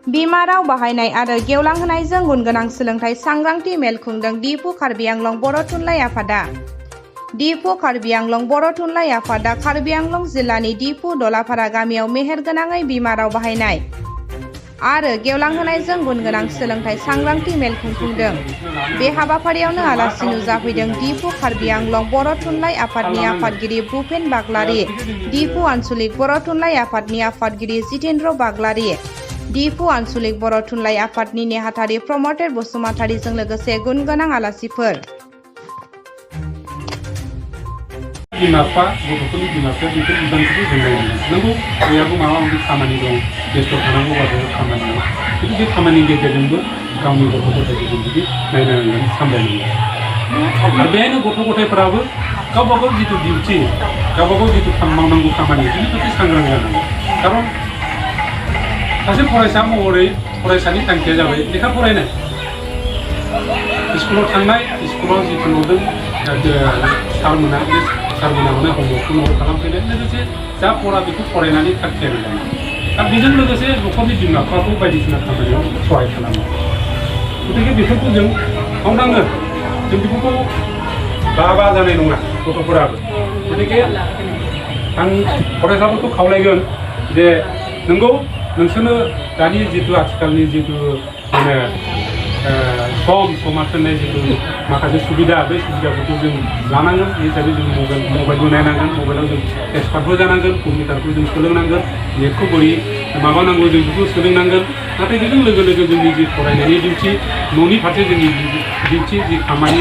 बिमा राव बाहायनाय आरो गेवलांहोनायजों गुनगोनां सोलोंथाइ सांग्रांथि मेल खुंदों डिफु कार्बि आंलं बर' थुनलाइ आफादा। डिफु कार्बि आंलं बर' थुनलाइ आफादा कार्बि आंलं जिल्लानि डिफु दलापारा गामियाव मेहेरगोनाङै बिमा राव बाहायनाय आरो गेवलांहोनायजों गुनगोनां सोलोंथाइ सांग्रांथि मेल खुंफुंदों। बे हाबाफारियावनो आलासि नुजाफैदों डिफु कार्बि आंलं बर' थुनलाइ आफादनि आफादगिरि भुपेन बाग्लारि, डिफु आन्सलिक बर' थुनलाइ आफादनि आफादगिरि जितेन्द्र बाग्लारि, डिफु आन्सलिक बर' थुनलाइ आफादनि नेहाथारि प्रमतेर बसुमतारीजों लोगोसे गुनगोनां आलासिफोर। बिमा-बिफा गथ'फोरनि बिमा-बिफाया बेफोर बिबानखौबो जों नायनांगोन। नंगौ बयहाबो माबा मोनसे खामानि दं, बेस्थ' थानांगौबाबो खामानि दं। खिन्थु बे खामानिनि गेजेरजोंबो गावनि गथ' गथायखौ जों बिदि नायनांगोन, सामलायनांगोन। आरो बेहायनो गथ' गथायफोराबो गावबा गाव जिथु डिउटि, गावबा गाव जिथु मावनांगौ खामानि बिनि प्रति सांग्रां जानांगौ। खारन सासे फरायसा महरै फरायसानि थांखिया जाबाय लेखा फरायनाय। स्कुलाव थांनाय, स्कुलाव जिथु नुदों सारमोना होनाय हमवर्कखौ न'आव खालामफैनाय, लोगोसे जा फरा बेखौ फरायनानै थाग थियारि जानाय। आरो बेजों लोगोसे न'खरनि बिमा बिफाखौ बायदिसिना खामानियाव सहाय खालामो। गतिके बेफोरखौ जों मावनांगोन। जों बेफोरखौ बाबा जानाय नङा गथ'फोराबो। गतिके आं फरायसाफोरखौ खावलायगोन जे नंगौ नोंसोरनो दानि जिथु आथिखालनि जिथु माने समा थोननाय जिथु माखासे सुबिदा, बे सुबिदाफोरखौ जों लानांगोन। बे हिसाबै जों मबाइलबो नायनांगोन, मबाइलाव जों एक्सपार्टबो जानांगोन, कम्पिउटारखौ जों सोलोंनांगोन, नेटखौ बोरै माबानांगौ जों बेखौ सोलोंनांगोन। नाथाय बेजों लोगो लोगो जोंनि जि फरायनायनि डिउटि, न'नि फारसे जोंनि डिउटि, जि खामानि